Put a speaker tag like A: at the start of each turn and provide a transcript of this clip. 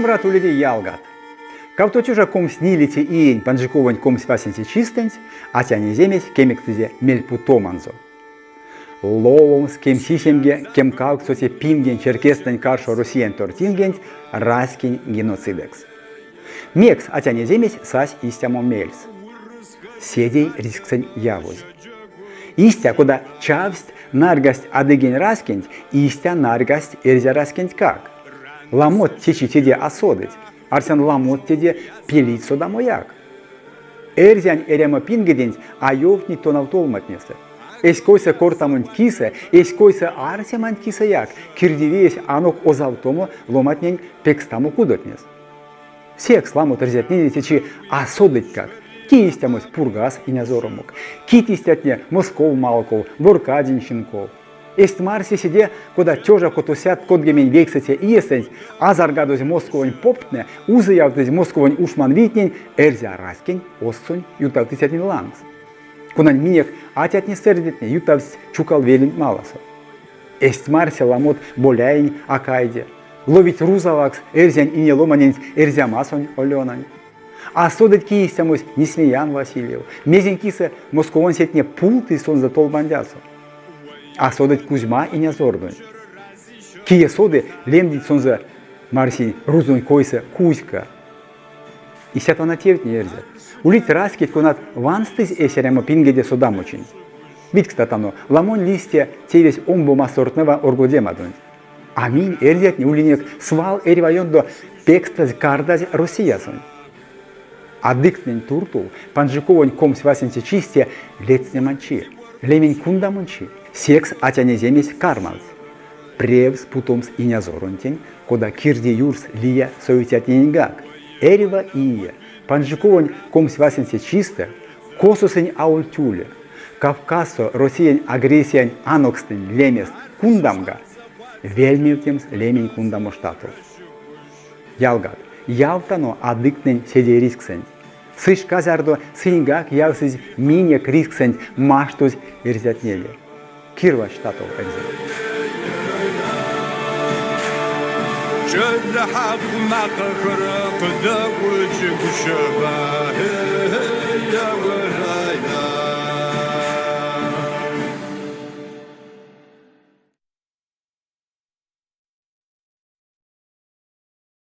A: Шумбрат уледе ялгат! Кавтотюжа комсьнилеце иень панжиковонь комсьвасенце чистэнть атянь-эземесь кемекстызе мельпутоманзо. Ловомс кемсисемге кемкавксоце пингень черкестнэнь каршо Россиянь тортингенть раськень геноцидэкс. Мекс атянь-эземесь сась истямо мельс? Седей ризксэнь явозь. Истя, кода чавсть, нарьгасть адыгень раськенть, истя нарьгасть эрзя раськентькак. Ламот течи теде а содыть, арсян ламот теде пелить содамояк. Эрзянь эрямо пингеденть а ёвтнить тонавтолматнесэ. Эсь койсэ кортамонть кисэ, эсь койсэ арсеманть кисэяк кирдивиесь анок озавтомо ломатнень пекстамо кудотнес. Секс ламот эрзятнеде течи а содытькак, ки истямось Пургаз инязоромок, кить истятне Москов Малков, Боркадин Щенков. Эзть марсе седе, кода тёжа котосядт кодгемень вейксэце иестэнть азаргадозь Московонь поптнэ узыявтызь Московонь ушманвийтнень эрзя раськень озксонь ютавтыцятнень лангс, конань минек атятне-сэрдетне ютавтсть Чукал веленть маласо. Эзть марсе ламот Боляень Акайде, ловить рузавакс эрзянь ине ломаненть Эрзямасонь Олёнань. А содыть ки истямось Несмеян Васильев, мезень кисэ московонсетне пултызь сонзэ толбандясо. А содыть Кузьма инязордонть. Кие соды, лемдить сонзэ марсинь рузонь койсэ Кузька. Истят вана тевтне, эрзят. Улить раськеть, конат ванстызь эсь эрямо пингеде содамочинть. Видькстатано, ламонь лиссь те тевесь омбо мастортнэва оргодемадонть. А минь, эрзятне, улинек свал эрьва ёндо пекстазь-кардазь Россиясонть. Адыктнень туртов Панжиковонь 25-це чистэ ледстнемань чи, лемень кундамонь чи. Секс атянь-эземесь кармавтсь превс путомс инязоронтень, кода кирди юрс лия совицятнененьгак. Эрьва ие Панжиковонь 25-це чистэ, косо сынь авольть уле, Кавказсо Россиянь агрессиянь анокстнэнь лемест кундамга, вельмевтемс лемень кундамо штатол. Ялгат, явтано адыктнень седейризксэнть. Сы шка, зярдо сыньгак явсызь минек ризксэнть маштозь эрзятнеде. Кирвазсь штатол эрзя.
B: Кӏэлэ хьаку макъэхэр къыдэӏукӏы гущэба.